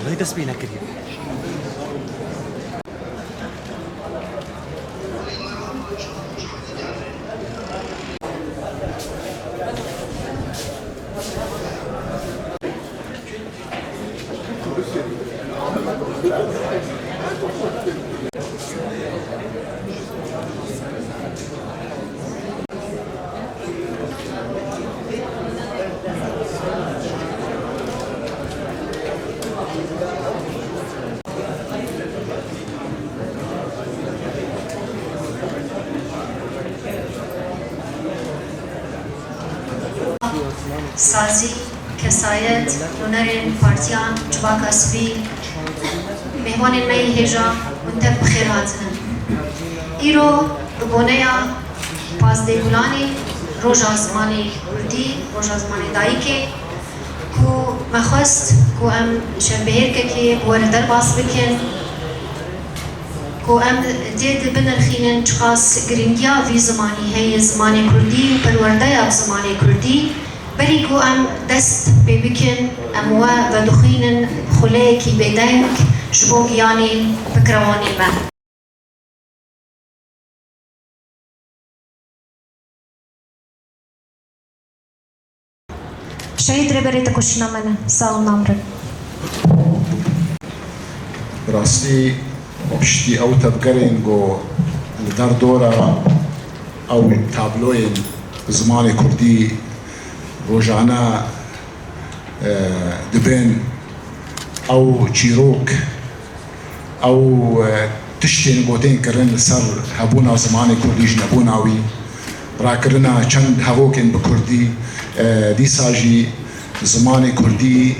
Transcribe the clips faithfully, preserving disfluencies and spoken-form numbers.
Vay dest pê nekiriye. Sazî, kesayet, nûnerên partiyan, civaka sivîl, mêvanên me yê hêja, hûn tev bi xêr hatine. Îro bi boneya pazdeh Gulanê, Roja Zimanê Kurdî, Roja Zimanê Dayikê, ku me xwest ku em şevbihêrkekê bi we re derbas bikin, ku em tê de binirxînin çiqas giringiya vî zimanî heye, zimanê kurdî û perwerdeya bi zimanê kurdî. Berî ku em dest pê bikin, em we vedixwînin xuleyekî bêdeng ji bo giyanê fikrewanê me. Şehîd Rêberê Tekoşîna me ne. Sağ olun, namrin. Bi rastî piştî ew tevgerên ku li derdora ew tabloyên zimanê kurdî rojane, e, dibên, ew çîrok, ew, e, tiştên gotên kirin li ser hebûna zimanê kurdî ji nebûna wî, rakirina çend hevokên bi kurdî, e, dîsa jî zimanê kurdî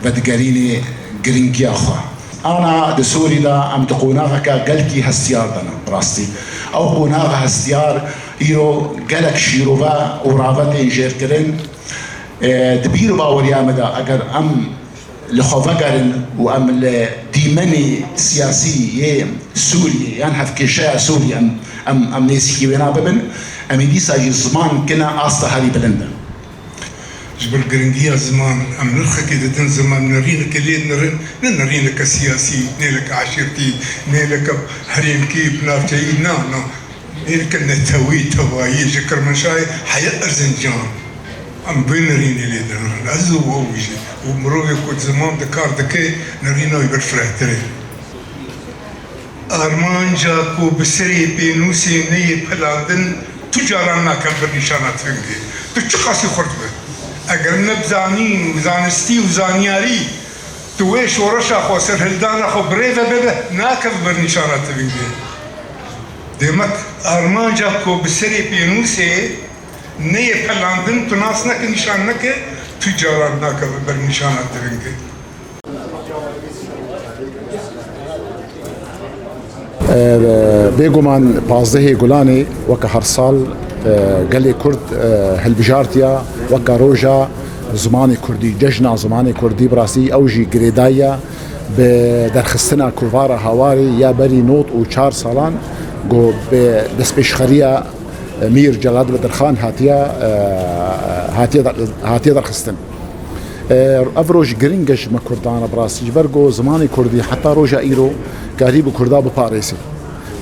vedigerînê giringiya xwe. Ana di Sûrî de em di qonaxeke gelkî hestiyar de ne, bi rastî. Ew qonaxa hestiyar îro gelek şîrove û rave tên jêrkirin. E, di bîr û baweriya me de eger em li xwe vegerin û em li dîmenê siyasî yê Sûriyê yan hevkêşeya Sûriyê em, em, em nêzîkî wêna bibin, em ê dîsa jî ziman kine asta herî bilind e. Ji ber giringiya ziman, em nirxekê didin ziman, nerîneke lê nirin, ne nerîneke siyasî, nêleke eşîrtî, nêleke herêmkî, bi navçeyî, na, na. Nêleke netewî, tevayî, ji Kirmanşahê heya Erzincan. Em vê nerînê lê dinirin. Ez û ew jî. Û mirovê ku ziman di kar dike, nerîna wî berfirehtir e. Armanca ku bi serê pênûsê neyê pilandin, tu caran nakeve ber nîşana tivingê. Tu çiqasî xurt be. Eger ne bi zanîn û zanistî û zanyarî tu wê şoreşa xwe, serhildana xwe bi rê ve bibe, nakeve ber nîşana tivingê. Demek armanca ku bi serê pênûsê neyê pilandin, tu nas neke, nîşan neke, tu caran nakeve ber nîşana tivingê. E, bêguman pazdehê Gulanê weke her sal, e, gelê Kurd, e, hilbijartiya weke roja zimanê Kurdî, cejna zimanê Kurdî, bi rastî ew jî girêdayî ye bi derxistina kovara Hawarê ya berî nod û çar salan ku bi destpêşxeriya Mîr Celal Bedirxan hatiye, e, hatiye der-, hatiye derxistin. E, ev roj giring e ji me Kurdan re, bi rastî, ji ber ku zimanê Kurdî heta roja îro karî bi Kurda biparêzê.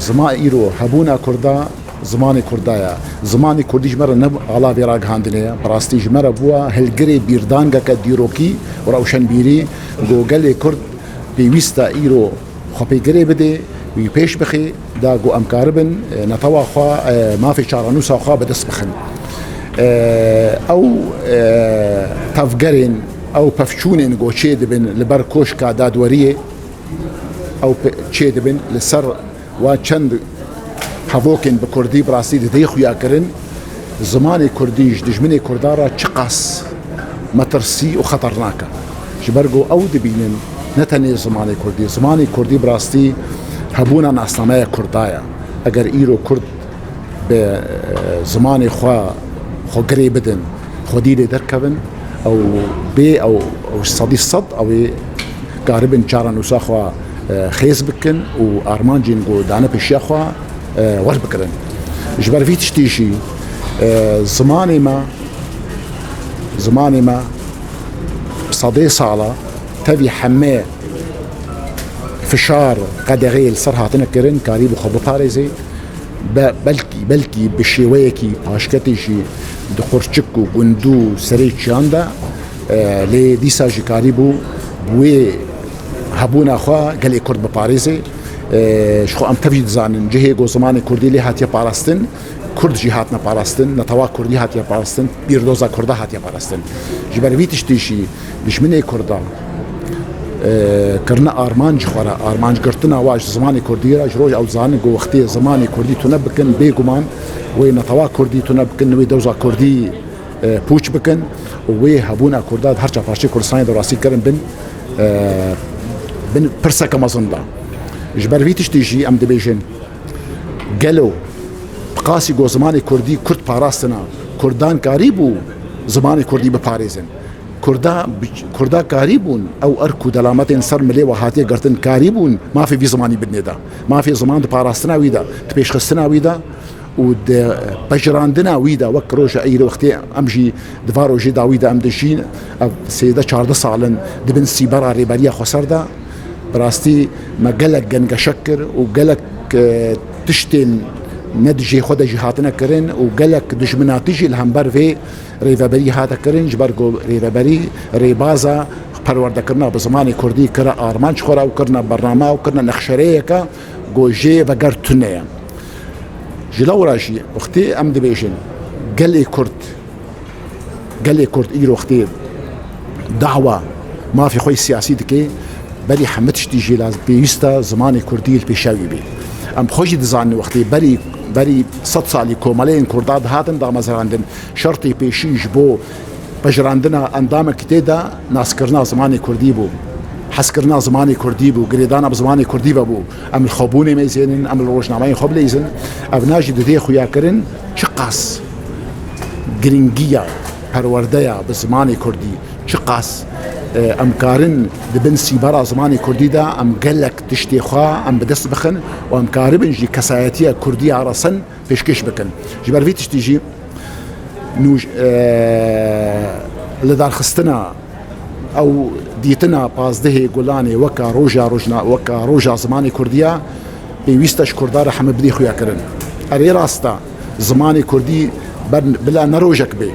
Zima îro hebûna Kurda zimanê Kurda ye. Zimanê Kurdî ji me re ne ala vê ragihandinê ye, bi rastî ji me re bûye hilgirê bîrdangeke dîrokî û rewşenbîrî ku gelê Kurd pêwîst e îro xwe pê girê bidê, wî pêş bixê, da ku em karibin, e, netewa xwe, e, mafê çarenûsa xwe bi dest bixin. E, ew, e, tevgerên, ew pevçûnên ku çê dibin li ber koşka dadweriyê, ew pe-, çê dibin li ser wa çend hevokên bi kurdî bi rastî didê xuya kirin, zimanê kurdî ji dijminê kurdan re çiqas metirsî û xeternak e. Ji ber ku ew dibînin ne tenê zimanê kurdî, zimanê kurdî bi rastî hebûna nasnameya kurda ye. Eger îro kurd bi, e, zimanê xwe, xwe girê bidin, xwedî lê derkevin, ew bê ew, ew sedî sed ew ê karibin çarenûsa xwe, e, xêz bikin û armancên ku dane pêşiya xwe, e, werbigirin. Ji ber vî tiştî jî, e, zimanê me, zimanê me sedê sala tevî heme fişar, qedexeyê li ser hatine kirin, karîbû xwe biparêzê. Be-, belkî, belkî bi şêweyekî paşketê jî di qurçik û gund û serê çiyan de, e, lê dîsa jî karîbû bi wê hebûna xwe gelê Kurd biparêzê. E, ji xwe em tev jî dizanin, cihê ku zimanê Kurdî lê hatiye parastin, Kurd jî hatine parastin, netewa Kurdî hatiye parastin, bîrdoza Kurda hatiye parastin. Ji ber vî tiştî jî dijminê Kurda, e, kirine armanc ji xwe re, armanc girtina wa ji zimanê Kurdî re, ji roj ew dizanin ku wextê zimanê Kurdî tune bikin, bêguman wê netewa Kurdî tune bikin, wê dewza Kurdî, e, pûç bikin û wê hebûna Kurda di her çar parçeyê Kurdistanê de rastî kirin bin, e, bin pirseke mezin de. Ji ber vî tiştî jî em dibêjin, gelo bi qasî ku zimanê Kurdî Kurd parastina, Kurdan karîbû zimanê Kurdî biparêzin. Kurda, Kurda karîbûn ew erk û delametên ser milê we hatiye girtin, karîbûn mafê vî zimanî bidinê de. Mafê ziman di parastina wî de, di pêşxistina wî de û di pejirandina wî de, wek roja îro wextê em jî di va rojê dawî de em dijîn, ev sêzdeh çardeh sal in di bin sîbera Rêberiya Xweser de. Bi rastî me gelek gengeşek kir û gelek, e, tiştên ne di cihê xwe de jî hatine kirin û gelek dijminatî jî li hember vê rêveberî hate kirin, ji ber ku rêveberî rêbaza perwerdekirina bi zimanê Kurdî kire armanc xwe re û kirine bername û kirine nexşerêyeke ku jê veger tune ye. Ji lewra jî wextê em dibêjin gelê Kurd, gelê Kurd îro wextê dawa mafê xwe yê siyasî dike, berî hemî tiştî jî lazim pêwîst e zimanê Kurdî li pêşa wî bê. Em xwe jî dizanin wextê berî, berî sed salî komeleyên Kurda dihatin damezrandin, şertê pêşî ji bo pejirandina endamekî tê de naskirina zimanê Kurdî bû, hezkirina zimanê Kurdî bû, girêdana bi zimanê Kurdî ve bû. Em li xwebûnê mêzênin, em li rojnameyên xwe bileyzin. Ev na jî didê xuyakirin çiqas giringiya perwerdeya bi zimanê Kurdî, çiqas, e, em karin di bin sîbera zimanê Kurdî de em gelek tiştê xwe em bi dest bixin û em karibin jî kesayetiya Kurdiya resen pêşkêş bikin. Ji ber vî tiştî jî nûj-, e, lidarxistina ew dîtina pazdehê Gulanê weka roja rojna-, weka roja zimanê Kurdiya pêwîst e ji Kurda re heme bidê xuya kirin. Erê rast e, zimanê Kurdî ber-, bila ne rojek bê.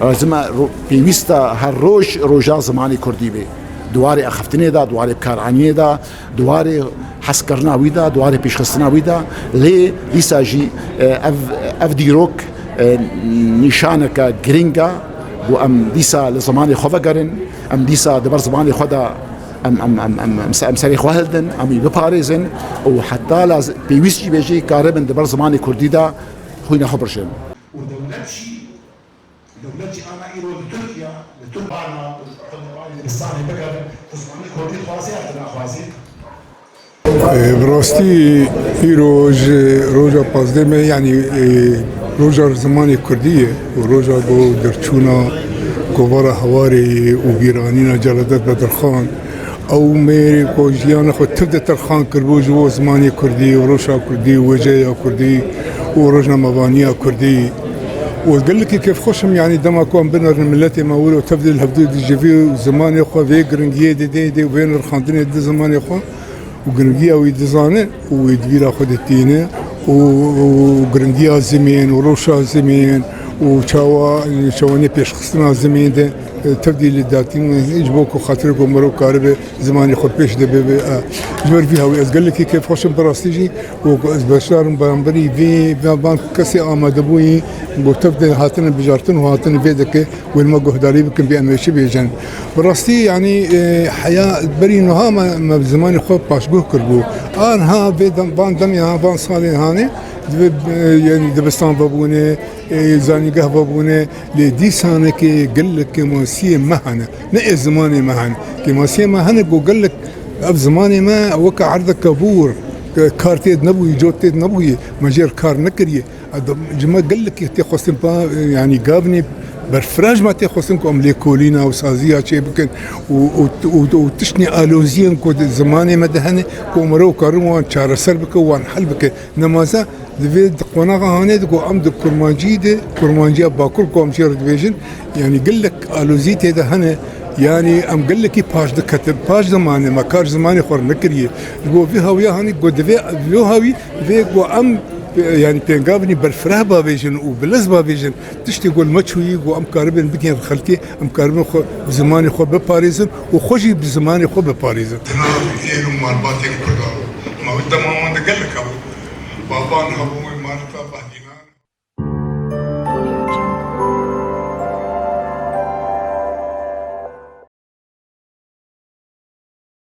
Lazim e ro-, pêwîst e her roj roja zimanê Kurdî bê. Di warê axiftinê de, di warê bikaranînê de, di warê hezkirina wî de, di warê pêşxistina wî de, lê dîsa jî, e, ev, ev dîrok, e, nîşaneke girîng e ku em dîsa li zimanê xwe vegerin, em dîsa di ber zimanê xwe de em, em, em, em, em se-, em serê xwe hildin, em wî biparêzin û heta la z-, pêwîst jî bê jî karibin di ber zimanê Kurdî de xwîna xwe birjin. Û dewlet jî Dewlet jî ana îro li Tirkiye, li Tirk barna, xwe li Dibistanê bikevin, zimanê Kurdî dixwaze ya naxwaze? Ê, bi rastî îro ji roja pazdeh me, yanî, ê, roja zimanê Kurdî ye û roja ku derçûna kovara Hewarê û bîranîna Celadet Bedirxan. Ew mêrê ku jiyana xwe tev de terxan kiribû ji bo zimanê Kurdî û rewşa Kurdî û wêjeya Kurdî û rojnamevaniya Kurdî. Û ez gelekî kêfxweş im, yanî dema ku em binerin miletê me wir û tev de li hevdû dijivî û zimanê xwe vê giringiyê didê, dê vê nirxandinê dide zimanê xwe û giringiya wî dizane û wî di bîra xwe de tîne û, û giringiya zimên û rewşa zimên û çawa, çawanê pêşxistina zimên de, e, tevdî li datîn ji bo ku xatirê ku mirov karibe zimanê xwe pêş de bebe. E, ji ber vî hawî ez gelekî kêfxweş im bi rastî jî û ku ez beşdar im beramberî vê, vê van kesê amadebûyî ku tev de hatine bijartin û hatine vê deke. Wê li me guhdarî bikin, bê em ê çi bêjin. Bi rastî, yanî, e, heya berî niha me, me bi zimanê xwe paşguh kiribû. A niha vê dem, van demê ha, van salê hanê, divê, e, yanî dibistan vebûne, e, zanîgeh vebûne, lê dîsanekê gelek kêmasiyê me hene. Ne ê zimanê me hene. Kêmasiyê me hene ku gelek ev zimanê me weke erdeke bûr, e, kar tê de nebûyî, cot tê de nebûyî, me jê re kar nekiriye. Ji me gelekî tê xwestin pa, yanî gavnê berfireh ji me tê xwestin ku em lêkolîna û saziya çê bikin û, û, û, û tiştnê aloziyên ku di zimanê me de hene ku mirov karin wan çareser bike û wan hel bike. Nemaze di vê di qonaxa hanê de ku em di kurmancî de, kurmanciya bakur ku em jê re dibêjin, yanî gelek alozî tê de hene. Yanî em gelekî paş diketin, paş zimanê me, kar zimanê xwe nekiriye. Ji bo vê hawiya hanî ku divê vê hawî vê ku em, yanî pêngavên berfireh bavêjin û bilez bavêjin, tiştê ku li me çûyî ku em karibin bidin xelkê, em karibin xwe bi zimanê xwe biparêzin û xwe jî bi zimanê xwe biparêzin. Di nav êl û malbatên Kurdan, ma wê dema wan de gelek hebû. Baban hebû,